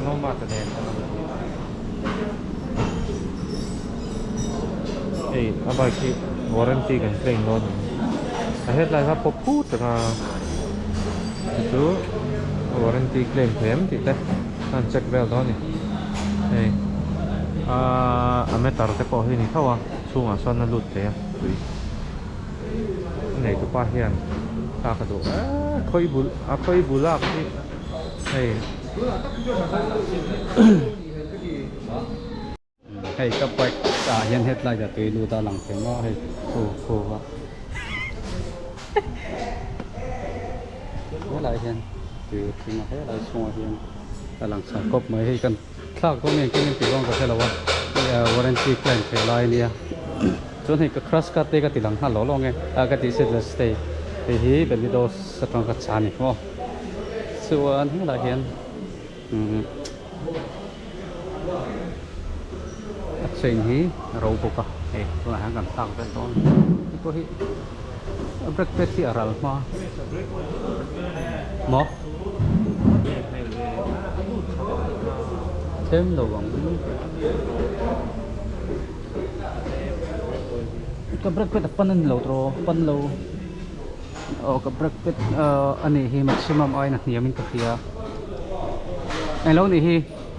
Nomad nen an awm thei. Hei a bike hi warranty kan claim dawn a ni. A headlight kha pawp phut anga chu chu warranty claim thei em tih te a han check vel dawn a ni. Hei aaa a meter te pawh hi a ni tho a chhungah sawn a lut thei a tui a nei tupa hian thlak a duh eee khawi bul a khawi bul lak hi hei. Hei ka bike ah hian headlight a tui lut a lang thei maw hei khu khu a helai hian tui a tling a helai chhungah hian a lang chho kawp mai hei kan thlak dawn nge engtin tih dawn ka hre lo a warranty claim theih lai ania chuan hei ka crash card te ka ti lang nghal lawk lawk nge a ka tih set stay hei hi Benidos atang ka cha a ni maw chuan helai hian umm a chain hi a ro bawk a hei tunah hian kan thlak vel dawn hei pawh hi a brake pad hi a ral hma maw tlem lo ang ka brake pad a pan a ni lo tawh pan lo Aw ka brake pad a nih hi maximum aiin a hniam in ka hria englo nih hi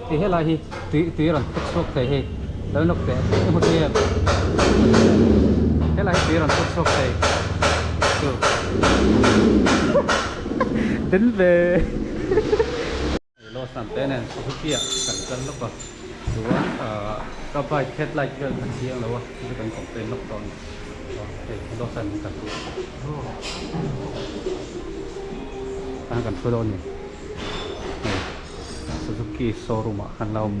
tih helai hi tui tui a rawn phut chhuak thei hei lo nawk teh i hmu thei em helai hi tui a rawn phut chhuak thei chu den ve. Los lam te nen Suzuki ah kan kal lawk a chuan ahh ka bike headlight vel kha chiang lo a chu chu kan complain lawk tawh a ni hei Los an kan ah kan thu dawn a ni hei Suzuki showroom ah khan la awm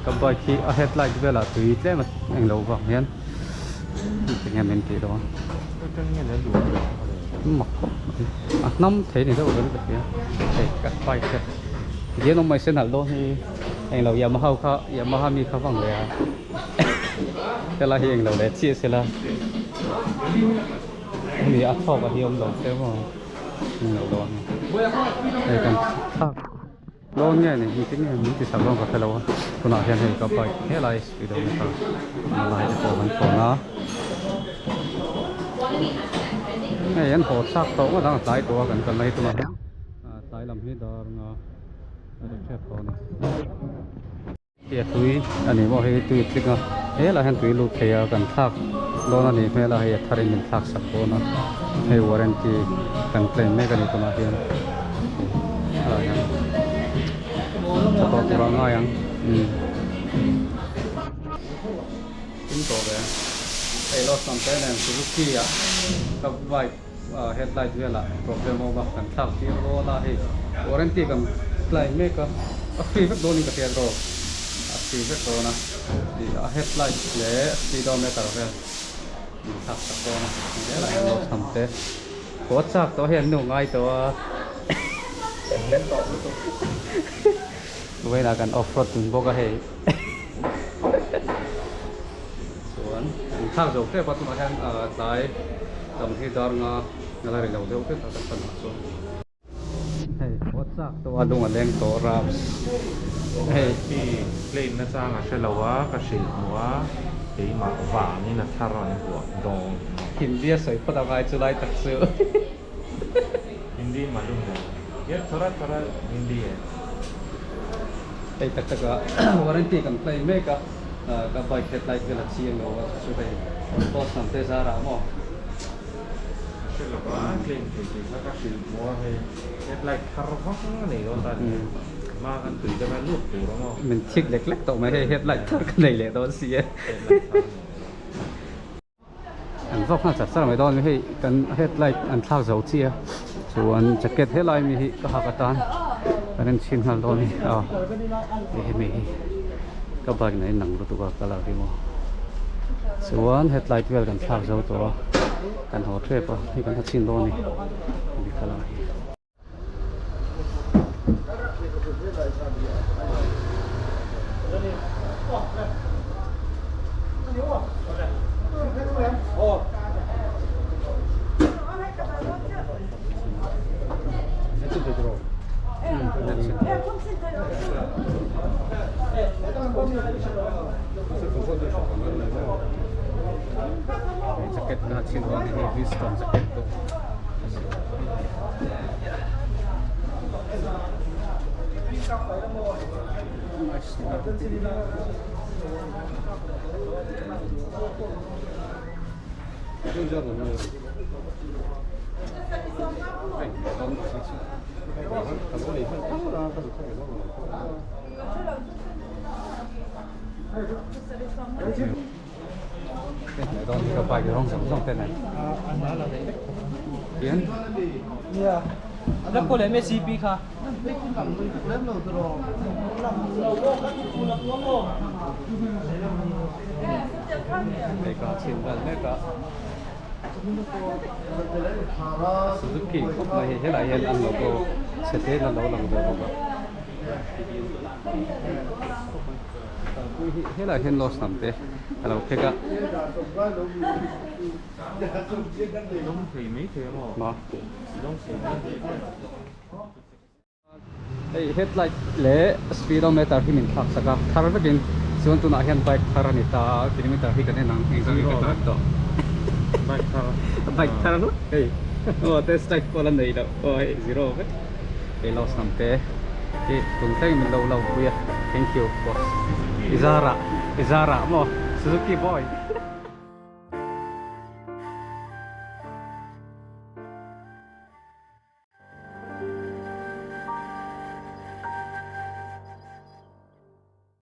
ka bike hi a headlight velah tui tlem a englo vang hian enge min tih dawn mak khawp mai a hnam thei ni deuh vel ka hria hei ka bike te tihian awm mai se nalh dawn hi englo Yamaha kha Yamaha mi kha vang leh a helai hi englo leh chiah sela hemi a thawk a hi awm lo se maw englo dawn hei kan thlak. Dawn nge ni engtin nge min ti sak dawn ka hre lo a tunah hian hei ka bike helai speedometer a lai te pawh kan thawn a hei an haw chak tawh ngawt ang a tlai tawh a kan kalna hi tunah hian tlai lam hi dar nga a ri ṭep tawh a ni. Hei a tui a ni maw hei tui a tling a helaiah hian tui lut thei a kan thlak dawn a nih hmel a hei a tharin min thlak sak dawn a hei warranty kan claim mek a ni tunah hian helaiah hian tha tawh tur a ngai ang umm tin tawh ve hei lo sam te nen Suzuki ah ka bike headlight velah problem a awm a kan thlak tir dawn a hei warranty kan claim mek a a free vek dawnin ka hriat rawh a free vek dawn a tih a headlight leh speedometer vel min thlak sak dawn a helaiah hian lo cham te haw chak tawh hian nu ngai tawh a vawiinah kan off road dun bawk a hei chuan an thlak zo tep a tunah hian tlai lam hi dar nga a la ri lo deuh vek a kan panah chuan hei haw chak tawh a lung a leng tawh raps hei Hi plane na chang a hre lo a ka hrilh hmuh a keimah vangin a thar an vuah dawn. Hindi a sawi phawt angai chu lai tak chu. Hindi malum hai ye thora thora Hindi hai. Hei tak tak a warranty kan play mek a ka bike headlight vel a chiang lo a chu chu hei post lam te zarah maw. Ka hre lo a claim thei tih kha ka hrilh hmuh a hei headlight thar vak nei dawn ta ni hma kan tui deuh a lut tur a maw. Min thik lek lek tawh mai hei headlight thar ka nei leh dawn si e. Headlight thar nei. An vawk nghal char char mai dawn a ni hei kan headlight an thlak zo chiah a chuan jacket helai mi hi ka hak atan kan en chhin nghal dawn a ni aw hei hemi hi ka bike nen a inang lutuk a colour hi maw chuan headlight vel kan thlak zo tawh a kan haw tep a hei kan ha chhin dawn a ni hemi colour hi. Hei jacket ka ha chhin dawn a ni hei Bridgestone jacket pawh. Suzuki khawp mai hei helaiah hian an logo chhe te in a lo lang ve bawk a kalpui hi helaiah hian lost lam te a lo phek a. Hei headlight leh speedometer hi min thlak sak a thar vekin chuan tunah hian bike thar a ni ta a kilometer hi kan en ang engzah nge ka tlan tawh bike thar bike thar hlak hei aw test drive pawh la nei loh aw hei zero vek hei lost lam te hi tun thleng min lo lo pui a thank you boss i zarah i zarah maw Suzuki boy.